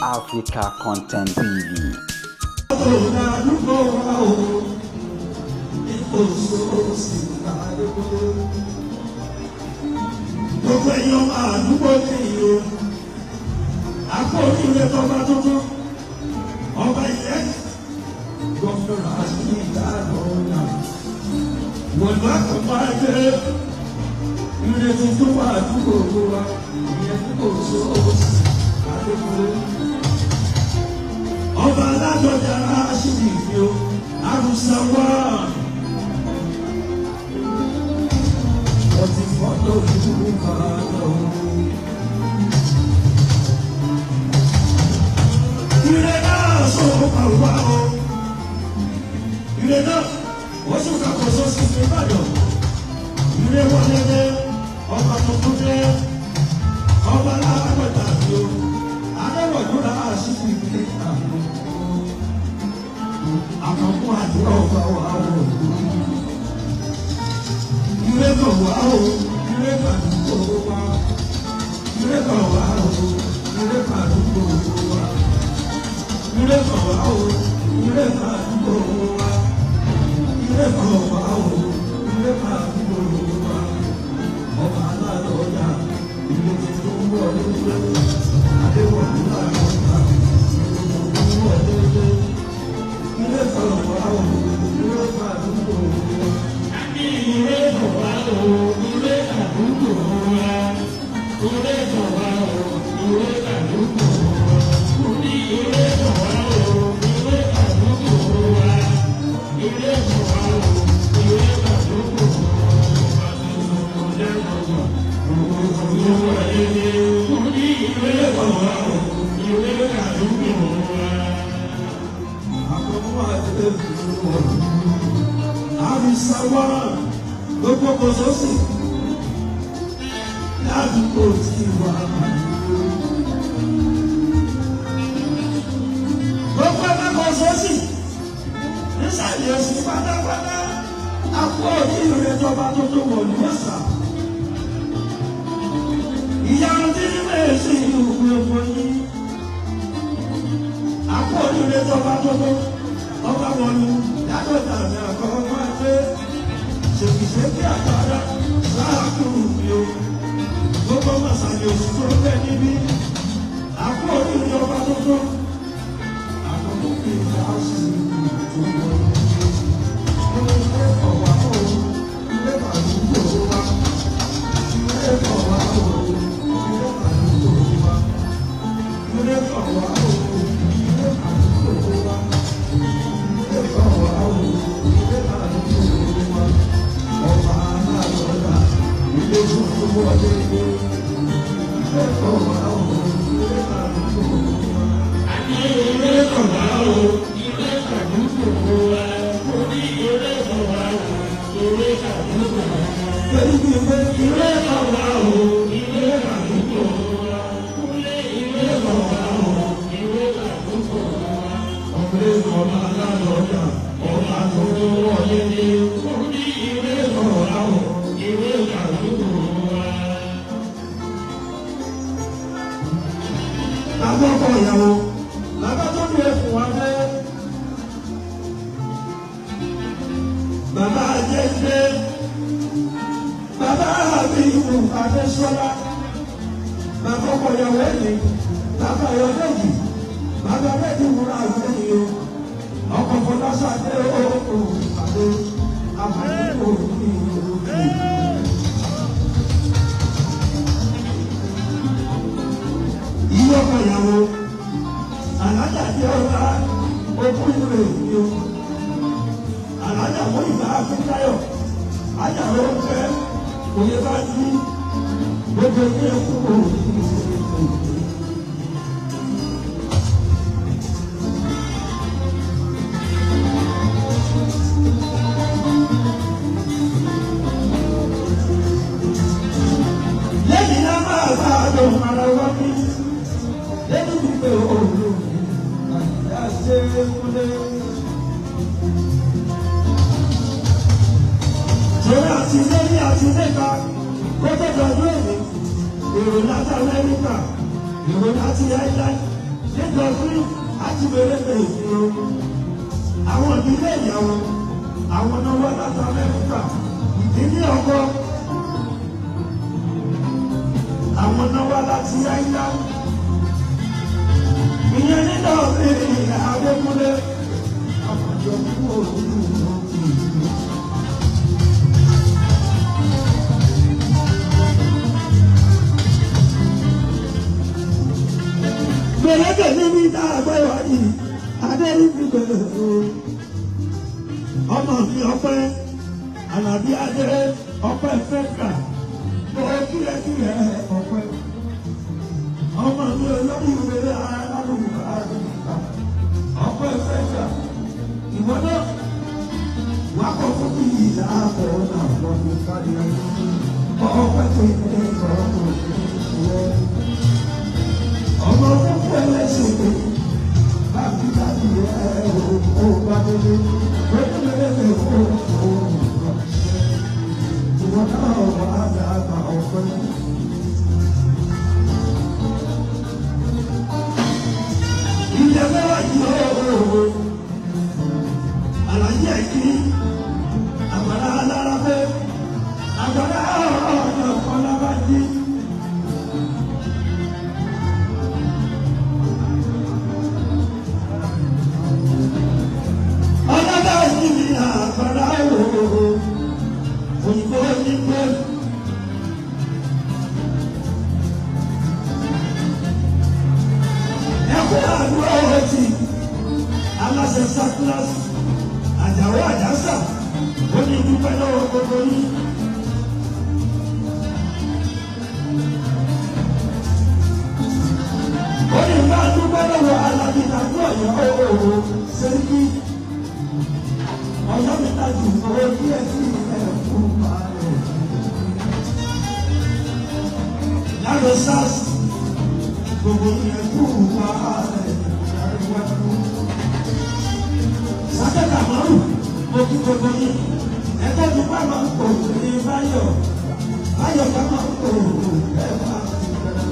Africa Content TV. Gbogbo èèyàn àdúgbò ní ìlú àpò oríire tọba tuntun ọba ilẹ̀ gómìnà àti ìdáàbòrò wọ̀lú àkọ́kọ́ ajé ire tuntun wà àdúgbò wa ìyẹn kò sóòsì àdúgbò ọba aládọ́jà aṣíwì ìfi o àrùsá wà ọtí fọ́tò ìlú kàdà o. Ire náà sọ̀rọ̀ pàrọ̀wá o. Ire náà wọ́n sùn kàkóso sí fi Ìbàdàn. Ire wọlé dé, ọba tuntun dé, ọba alágbàdà mi o. Adéwọ̀dúnrà àṣìkò ìpínlẹ̀ àbúrò. Àkànkún àdúrà ọba wà o. Ire kan wà o, ire kan àdúgbò wa. Ire kan wà o, ire kan àdúgbò wa. Ire kan wà o, ire kan àdúgbò wa. Ire kan wà o, ire kan àdúgbò wa. Ọba aládọ́jà, ìlú tuntun wọlé dé. Adéwọ̀lú làwọn ìlú tuntun wọlé dé. Ire kan wà o, ire kan àdúgbò wa. Ire kan wà o, ire àdúgbò wa. Ire kan wà o, ire àdúgbò wa. Mo ní ire kan wà o, ire àdúgbò wa. Ire kan wà o, ire àdúgbò wa. Ọba tuntun kò lẹ́gbọ̀gbọ̀, òun kò ní wọlé dé. Mo ní ire kan wà o, ire àdúgbò wa. Àkọ́kọ́ àti èkó àrísàwá gbogbo kòsósì ládùúgbò tí wà. Gbogbo ẹgbẹ́ kòsósì nísàlẹ̀ òsì pátápátá àpò oríire tọba tuntun wọ̀ ní ọ̀sà. Ìyanu tí ní mẹ́rin ìlú gbogbo yín. Àpò oríire tọba tuntun ọba wọnú dákọ̀tà ní àkọ́kọ́ ajé ṣèkìṣèkì àgbàdá sáàkùrù mi o gbogbo màsàlẹ̀ oṣù tó ń bẹ níbí àpò oríire ọba tuntun àkọ́kọ́ fi ìyá sí tó wọlé ilé ọ̀wá o ilé àdúgbò wa ilé ọ̀wá o ilé àdúgbò wa ilé ọ̀wá o ilé àdúgbò wa. Ire kan wà o, ire àdúgbò wa. Mo ní ire kan wà o, ire àdúgbò wa. Ire kan wà o, ire àdúgbò wa. Kúnlé ire kan wà o, ire àdúgbò wa. Mo ní ire kan wà o, ire àdúgbò wa. Bàbá ọkọ ìyàwó, bàbá tó ní ẹkùn wa fẹ́. Bàbá Ajẹ́jẹ́, bàbá Àbíyù Adésọ́lá, bàbá ọkọ ìyàwó ẹ̀yìn, bàbá Ayọ̀dẹ́jì, bàbá Bẹ́ẹ̀dì wúrà àgbẹ̀yìn o, ọkọ̀ Fọláṣadé òkú àdé, àbúrò òkú òkú. Ìyá ọkọ ìyàwó, alájà tí ó ra ogún ìlú èyí o, alájà mú ìgbà Akíntayọ̀, ajá ló ń fẹ́, òye bá ti gbogbo ilé ẹkú òkú. Lẹ́yìn náà máa bá a lọ ara wá ní lẹ́nu wípé òòlù àyà ṣe é kúlé. Torí àti lẹ́yìn àti lẹ́ka kó tó dọ̀dún èmi, èrò láti Amẹ́ríkà, èrò láti Ireland, Nítorí àti bèrè èyí o. Àwọn ìdílé ìyàwó, àwọn náà wá láti Amẹ́ríkà, ìdílé ọkọ. Àwọn náà wá láti Ireland. Ìyẹn nínú ìrìn Adékúnlé. Àpàjọ kú òun ìlú. Gbẹ̀lẹ́gbẹ̀ níbi tá a gbọ́ ìwádìí, Adérí fi gbẹ̀lẹ̀ o. Ọmọ mi ọpẹ́, Àlàbí Adé, ọpẹ́ Fẹ́kà, mo kílẹ̀kílẹ̀ ọpẹ́. Ọmọ mi olórí ìwé alálùkà àdùnkà, ọpẹ́ Fẹ́kà. Ìwọ náà, wà á kọ́ fún mi ìlà àbọ̀ náà lọ sí kárí ayé. Ọpẹ́ tó ń bẹ ọ̀rọ̀ ìwọ. Ọmọ fúnfún ẹlẹ́sìn mi, bábí bábí ẹ ò bá délé, lójúlélẹ́ ò ò ìwọ náà wà á dàgbà ọ̀pẹ. Ilé mẹ́wàá yìí ó àlàyé ẹ̀kí, àgbàrá alára fẹ́, àgbàrá ọ̀nà ọ̀lábàjì. Ọlọ́dà yìí ni àgbàrá òhòhò, òyìnbó ní pé. Ẹkú àdúrà ọ̀tí, aláṣẹ sákúlásì, àjàwó àjàsà, ó ní dúpẹ́ lọ́wọ́ gbogbo yín. Ó ní bá dúpẹ́ lọ́wọ́ alábí tàbí ọ̀yọ́ òhòhò, sẹ́ríkì. Ọjọ́ mi ta jù owó díẹ̀ sí ẹ̀kú balẹ̀. Lára SARS, gbogbo ẹ̀kú balẹ̀ ìwájú. Sákẹ́tà márùn-ún, mo kí gbogbo yín. Ẹgbẹ́ mi bá máa ń pò ní Báyọ̀. Báyọ̀ bá máa ń pò ẹ̀ máa ti bẹ̀rẹ̀.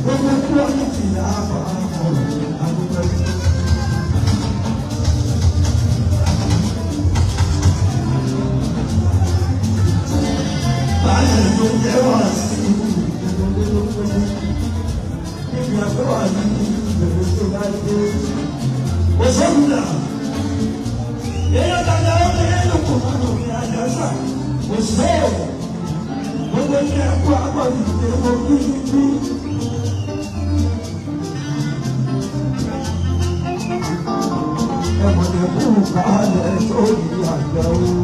Gbogbo kúrò ní tìyà àbọ̀ àbọ̀ àbúrò. Báyọ̀ ló jẹ́ wá sí níbi àgbẹ̀wò àyè ìbẹ̀rẹ̀ tó bá dé. Òṣèlúdà, èèyàn dàda ó ní ẹ̀yọ̀kọ̀ máa ń fi àjàsà. Òṣèlú, gbogbo ní ẹ̀kọ́ àgbọ̀dì èèwọ̀ kí ní bí. Ẹ̀mọ̀lẹ̀ kú kalẹ̀ sórí àgbẹ̀ o.